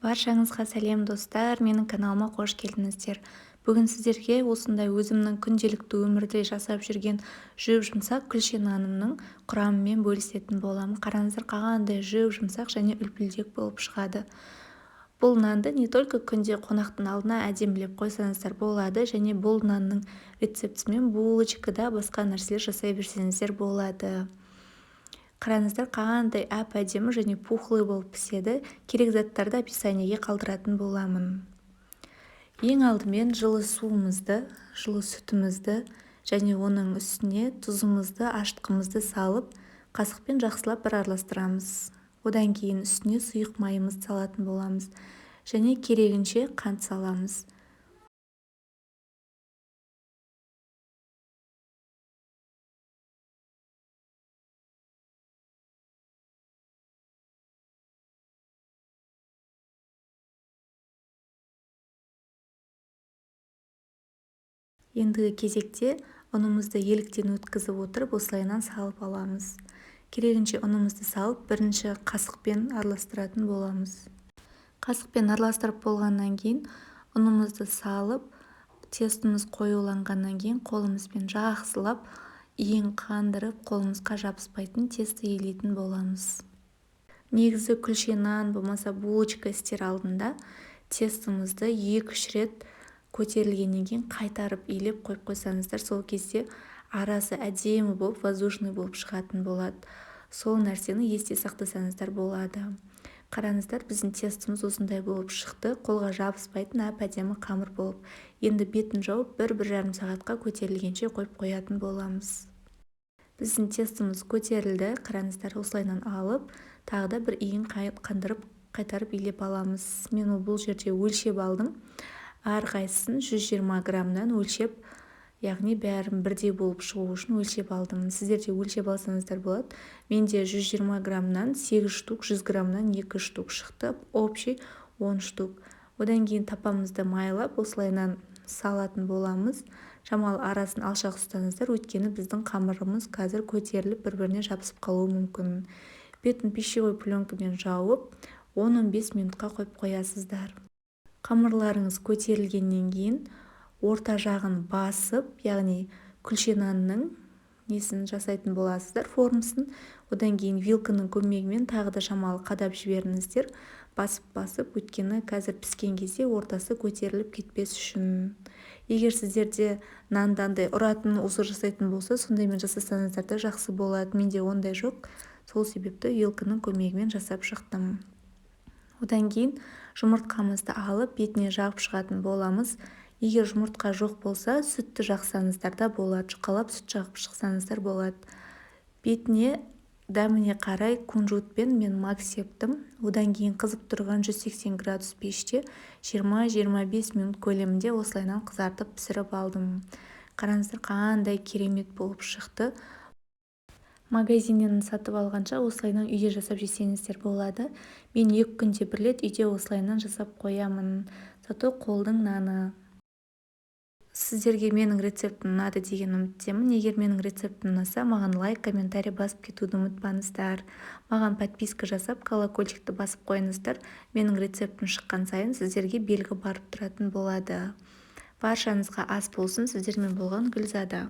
Баршаңызға сәлем, достар! Менің каналыма қош келдіңіздер! Бүгін сіздерге осындай өзімнің күнделікті өмірде жасап жүрген жұп-жұмсақ күлше нанымның құрамымен бөлісетін боламын. Қараңыздар, қандай жұп-жұмсақ және үлпілдек болып шығады. Бұл нанды не только күнде қонақтың алдына әдемілеп қойсаңыздар болады, және бұл нанның рецептісімен булочка да, басқа нәрселер жасай берсеңіздер болады. Қараңыздар, қандай әп-әдемі және пухлый болып піседі. Керек заттарды описаниеге қалдыратын боламын. Ең алдымен жылы суымызды, жылы сүтімізді және оның үстіне тұзымызды, ашытқымызды салып, қасықпен жақсылап бір араластырамыз. Одан кейін үстіне сұйық майымызды салатын боламыз және керегінше қант саламыз. Ендігі кезекте ұнымызды еліктен өткізіп отырып, осылайынан салып аламыз. Керегінше ұнымызды салып, бірінші қасықпен араластыратын боламыз. Қасықпен араластырып болғаннан кейін ұнымызды салып, тестомыз қоюланғаннан кейін қолымызбен жақсылап иін қандырып, қолымызға жабыспайтын тесто илейтін боламыз. Негізі күлше нан болмаса булочка істер алдында тестомызды 2-3 рет көтерілгеннен кейін қайтарып илеп қойып қойсаңыздар, сол кезде арасы әдемі болып, воздушный болып шығатын болады. Сол нәрсені есте сақтасаңыздар болады. Қараңыздар, біздің тестомыз осындай болып шықты, қолға жабыспайтын әп-әдемі қамыр болып. Енді бетін жауып, 1-1,5 сағатқа көтерілгенше қойып қоятын боламыз. Біздің тестомыз көтерілді, қараңыздар, осылайынан алып, тағы да бір иін қандырып, қайтарып илеп аламыз. Мен бұл жерде өлшеп алдым. Әрқайсысын 120 граммнан өлшеп, яғни бәрін бірдей болып шығу үшін өлшеп алдым. Сіздер де өлшеп алсаңыздар болады. Менде 120 граммнан 8 штук, 100 граммнан 2 штук шықты. Общий 10 штук. Одан кейін тапамызды майлап, осылайынан салатын боламыз. Шамалы арасын алшақ ұстаңыздар, өйткені біздің қамырымыз қазір көтеріліп, бір-біріне жабысып қалуы мүмкін. Бетін пищевой пленкамен жауып, 10-15 минутқа қойып қоясыздар. Қамырларыңыз көтерілгеннен кейін орта жағын басып, яғни күлше нанның несін жасайтын боласыздар, формасын. Одан кейін вилканың көмегімен тағы да шамалы қадап жіберіңіздер, басып-басып, өйткені қазір піскен кезде ортасы көтеріліп кетпес үшін. Егер сіздерде нанды андай ұратын узор жасайтын болса, сондаймен жасасаңыздар да жақсы болады. Менде ондай жоқ, сол себепті вилканың көмегімен жасап шықтым. Одан кейін жұмыртқамызды алып, бетіне жағып шығатын боламыз. Егер жұмыртқа жоқ болса, сүтті жақсаңыздар да болады, жұқалап сүт жағып шықсаңыздар болады. Бетіне дәміне қарай кунжутпен мен мак септім. Одан кейін қызып тұрған 180 градус пеште 20-25 минут көлемінде осылайынан қызартып пісіріп алдым. Қараңыздар, қандай керемет болып шықты. Магазиннен сатып алғанша осылайынан үйде жасап жесеңіздер болады. Мен 2 күнде бір рет үйде осылайынан жасап қоямын. Зато қолдың наны. Сіздерге менің рецептім ұнады деген үміттемін. Егер менің рецептім ұнаса, маған лайк, комментарий басып кетуді ұмытпаңыздар. Маған подписка жасап, колокольчикті басып қойыңыздар. Менің рецептім шыққан сайын сіздерге белгі барып тұратын болады. Баршаңызға ас болсын. Сіздермен болған Гүлзада.